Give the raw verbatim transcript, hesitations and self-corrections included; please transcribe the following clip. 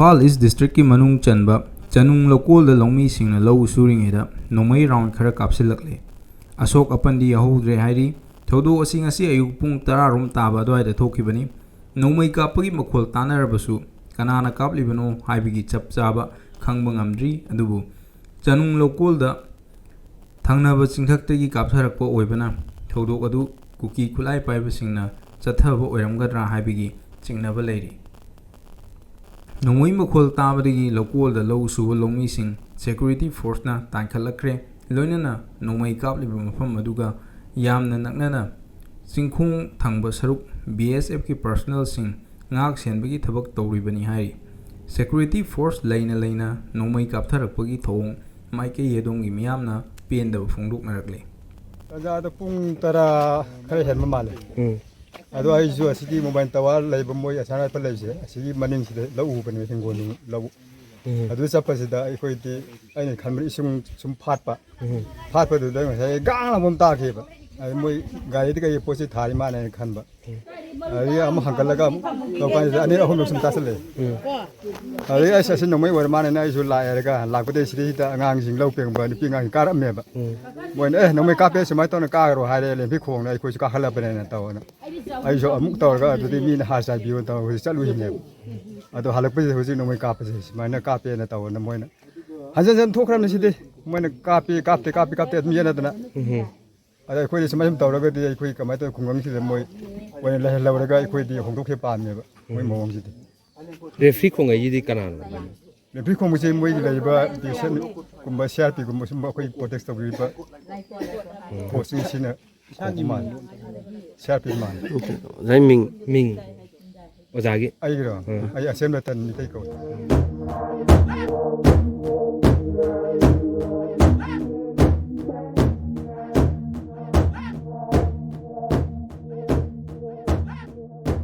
ꯏꯝꯐꯥꯜ ꯏꯁ ꯗꯤꯁꯇ꯭ꯔꯤꯛꯀꯤ ꯃꯅꯨꯡ ꯆꯟꯕ ꯆꯅꯨꯡ ꯂꯧꯀꯣꯜꯗ ꯂꯧꯃꯤꯁꯤꯡꯅ ꯂꯧ ꯁꯨꯔꯤꯉꯩꯗ ꯅꯣꯡꯃꯩ ꯔꯥꯎꯟ ꯈꯔ ꯀꯥꯞꯁꯤꯜꯂꯛꯂꯦ꯫ ꯑꯁꯣꯛ ꯑꯄꯟꯗꯤ ꯌꯥꯎꯍꯧꯗ꯭ꯔꯦ ꯍꯥꯏꯔꯤ꯫ ꯊꯧꯗꯣꯛ ꯑꯁꯤ ꯉꯁꯤ ꯑꯌꯨꯛ ꯄꯨꯡ ꯇꯔꯥ ꯔꯣꯝ ꯇꯥꯕ ꯑꯗꯨꯋꯥꯏꯗ ꯊꯣꯛꯈꯤꯕꯅꯤ꯫ ꯅꯣꯡꯃꯩ ꯀꯥꯞꯄꯒꯤ ꯃꯈꯣꯜ ꯇꯥꯟꯅꯔꯕꯁꯨ ꯀꯅꯥꯅ ꯀꯥꯞꯂꯤꯕꯅꯣ ꯍꯥꯏꯕꯒꯤ ꯆꯞ ꯆꯥꯕ ꯈꯪꯕ ꯉꯝꯗ꯭ꯔꯤ꯫ ꯑꯗꯨꯕꯨ ꯆꯅꯨꯡ ꯂꯧꯀꯣꯜꯗ ꯊꯪꯅꯕ ꯆꯤꯡꯊꯛꯇꯒꯤ ꯀꯥꯞꯊꯔꯛꯄ ꯑꯣꯏꯕꯅ ꯊꯧꯗꯣꯛ ꯑꯗꯨ ꯀꯨꯀꯤ ꯈꯨꯠꯂꯥꯏ ꯄꯥꯏꯕꯁꯤꯡꯅ ꯆꯠꯊꯕ ꯑꯣꯏꯔꯝꯒꯗ꯭ꯔꯥ ꯍꯥꯏꯕꯒꯤ ꯆꯤꯡꯅꯕ ꯂꯩꯔꯤ꯫ ꯅꯣꯡꯃꯩ ꯃꯈꯣꯜ ꯇꯥꯕꯗꯒꯤ ꯂꯧꯀꯣꯜꯗ ꯂꯧ ꯁꯨꯕ ꯂꯧꯃꯤꯁꯤꯡ ꯁꯦꯀ꯭ꯌꯨꯔꯤꯇꯤ ꯐꯣꯔꯁꯅ ꯇꯥꯟꯈꯠꯂꯛꯈ꯭ꯔꯦ꯫ ꯂꯣꯏꯅꯅ ꯅꯣꯡꯃꯩ ꯀꯥꯞꯂꯤꯕ ꯃꯐꯝ ꯑꯗꯨꯒ ꯌꯥꯝꯅ ꯅꯛꯅꯅ ꯆꯤꯡꯈꯣꯡ ꯊꯪꯕ ꯁꯔꯨꯛ ꯕꯤ ꯑꯦꯁ ꯑꯦꯐꯀꯤ ꯄꯔꯁꯣꯅꯦꯜꯁꯤꯡ ꯉꯥꯛ ꯁꯦꯟꯕꯒꯤ ꯊꯕꯛ ꯇꯧꯔꯤꯕꯅꯤ ꯍꯥꯏꯔꯤ꯫ ꯁꯦꯀ꯭ꯌꯨꯔꯤꯇꯤ ꯐꯣꯔꯁ ꯂꯩꯅ ꯂꯩꯅ ꯅꯣꯡꯃꯩ ꯀꯥꯞꯊꯔꯛꯄꯒꯤ ꯊꯧꯑꯣꯡ ꯃꯥꯏꯀꯩ ꯑꯗꯣꯝꯒꯤ ꯃꯤꯌꯥꯝꯅ ꯄꯦꯟꯗꯕ ꯐꯣꯡꯗꯣꯛꯅꯔꯛꯂꯤ꯫ ꯇꯥꯟꯖꯥꯗꯣ ꯄꯨꯡ ꯇꯔꯥ ꯈꯔ ꯍꯦꯟꯕ ꯃꯥꯜꯂꯦ꯫ ꯎꯝ꯫ ꯑꯗꯣ ꯑꯩꯁꯨ ꯑꯁꯤꯒꯤ ꯃꯣꯕꯥꯏꯜ ꯇꯋꯥꯔ ꯂꯩꯕ ꯃꯣꯏ ꯑꯁꯥ ꯔꯥꯏꯐꯜ ꯂꯩꯕꯁꯦ ꯑꯁꯤꯒꯤ ꯃꯅꯤꯡꯁꯤꯗ ꯂꯧ ꯎꯕꯅꯦꯕ, ꯍꯤꯡꯒꯣꯜ ꯂꯧ꯫ ꯎꯝ꯫ ꯑꯗꯨ ꯆꯠꯄꯁꯤꯗ ꯑꯩꯈꯣꯏꯗꯤ, ꯑꯩꯅ ꯈꯟꯕꯗ ꯏꯁꯤꯡ ꯁꯨꯝ ꯐꯥꯠꯄ, ꯎꯝ꯫ ꯐꯥꯠꯄꯗꯨꯗ ꯉꯁꯥꯏ ꯒꯥꯡ ꯑꯃ ꯇꯥꯈꯤꯕ꯫ ꯑꯗꯨ ꯃꯣꯏ ꯒꯥꯔꯤꯗ ꯀꯩ ꯄꯣꯠ ꯆꯩ ꯊꯥꯔꯤ ꯃꯥꯜꯂꯦꯅ ꯈꯟꯕ꯫ ꯎꯝ꯫ ꯑꯗꯒꯤ ꯑꯃꯨꯛ ꯍꯪꯒꯠꯂꯒ ꯑꯃꯨꯛ ꯇꯧꯀꯥꯟꯁꯤꯗ ꯑꯅꯤꯔꯛ ꯑꯍꯨꯝꯂꯛ ꯁꯨꯝ ꯇꯥꯁꯜꯂꯛꯑꯦ꯫ ꯎꯝ꯫ ꯑꯗꯩ ꯑꯁ, ꯑꯁꯤ ꯅꯣꯡꯃꯩ ꯑꯣꯏꯔ ꯃꯥꯜꯂꯦꯅ ꯑꯩꯁꯨ ꯂꯥꯛꯑꯦ ꯍꯥꯏꯔꯒ ꯂꯥꯛꯄꯗꯩ ꯁꯤꯗꯩꯁꯤꯗ ꯑꯉꯥꯡꯁꯤꯡ ꯂꯧ ꯄꯦꯡꯕ ꯅꯨꯄꯤ ꯑꯉꯥꯡꯁꯤꯡ ꯀꯥꯔꯛꯑꯝꯃꯦꯕ꯫ ꯎꯝ꯫ ꯃꯣꯏꯅ, "ꯑꯦ, ꯅꯣꯡꯃꯩ ꯀꯥꯞꯄꯦ, ꯁꯨꯃꯥꯏꯅ ꯇꯧꯅ ꯀꯥꯈ꯭ꯔꯣ" ꯍꯥꯏꯔꯦ, ꯂꯦꯝꯕꯤ ꯈꯣꯡꯅ ꯑꯩꯈꯣꯏꯁꯨ ꯀꯥꯈꯠꯂꯕꯅꯦꯅ ꯇꯧꯗꯅ꯫ ꯑꯩꯁꯨ ꯑꯃꯨꯛ ꯇꯧꯔꯒ ꯑꯗꯨꯗꯤ ꯃꯤꯅ ꯍꯥꯔ ꯆꯥꯏꯕꯤꯌꯣ ꯇꯧꯔꯒ ꯍꯧꯖꯤꯛ ꯆꯠꯂꯨꯁꯤꯅꯦꯕ꯫ ꯑꯗꯣ ꯍꯜꯂꯛꯄꯁꯤꯗ ꯍꯧꯖꯤꯛ ꯅꯣꯡꯃꯩ ꯀꯥꯞꯄꯁꯦ ꯁꯨꯃꯥꯏꯅ ꯀꯥꯞꯄꯦꯅ ꯇꯧꯗꯅ ꯃꯣꯏꯅ ꯍꯟꯖꯟ ꯍꯟꯖꯟ ꯊꯣꯛꯈ꯭ꯔꯕꯅꯤ ꯁꯤꯗꯤ꯫ ꯃꯣꯏꯅ ꯀꯥꯞꯄꯦ, ꯀꯥꯞꯇꯦ, ꯀꯥꯞꯄꯦ, ꯀꯥꯞꯇꯦ ꯑꯗꯨꯝ ꯌꯦꯠꯅꯗꯅ꯫ ꯎꯝ꯫ ꯑꯗ ꯑꯩꯈꯣꯏꯗꯤ ꯁꯨꯃꯥꯏꯅ ꯁꯨꯝ ꯇꯧꯔꯒꯗꯤ ꯑꯩꯈꯣꯏ ꯀꯃꯥꯏꯅ ꯇꯧꯋꯤ, ꯈꯨꯡꯒꯪꯁꯤꯗ ꯃꯣꯏ ꯑꯣꯏꯅ ꯂꯩꯍꯜꯂꯧꯔꯒ ꯑꯩꯈꯣꯏꯗꯤ ꯍꯣꯡꯗꯣꯛꯈꯤꯕ ꯄꯥꯝꯃꯦꯕ ꯃꯣꯏ ꯃꯑꯣꯡꯁꯤꯗꯤ꯫ ꯔꯦꯐ꯭ꯔꯤ ꯈꯣꯡꯉꯩꯁꯤꯗꯤ ꯀꯅꯥꯅꯣ? ꯔꯦꯐ꯭ꯔꯤ ꯈꯣꯡꯕꯁꯦ ꯃꯣꯏꯒꯤ ꯂꯩꯔꯤꯕ ꯕꯤ ꯑꯦꯁ ꯑꯦꯐ ꯀꯨꯝꯕ, ꯁꯤ ꯑꯥꯔ ꯄꯤ ꯒꯨꯝꯕ ꯁꯨꯝꯕ ꯑꯩꯈꯣꯏ ꯄ꯭ꯔꯣꯇꯦꯛ ꯇꯧꯕꯤꯔꯤꯕ ꯐꯣꯔꯁꯁꯤꯡꯁꯤꯅ ꯈꯣꯡꯕ ꯃꯥꯜꯂꯦ꯫ ꯁꯤ ꯑꯥꯔ ꯄꯤ ꯃꯥꯜꯂꯦ꯫ ꯑꯣꯖꯥꯒꯤ ꯃꯤꯡ? ꯃꯤꯡ? ꯑꯣꯖꯥꯒꯤ? ꯑꯩꯒꯤꯔꯣ? ꯎꯝ꯫ ꯑꯩ ꯑꯁꯦꯝ ꯔꯇꯟ ꯃꯤꯇꯩ ꯀꯧꯏ꯫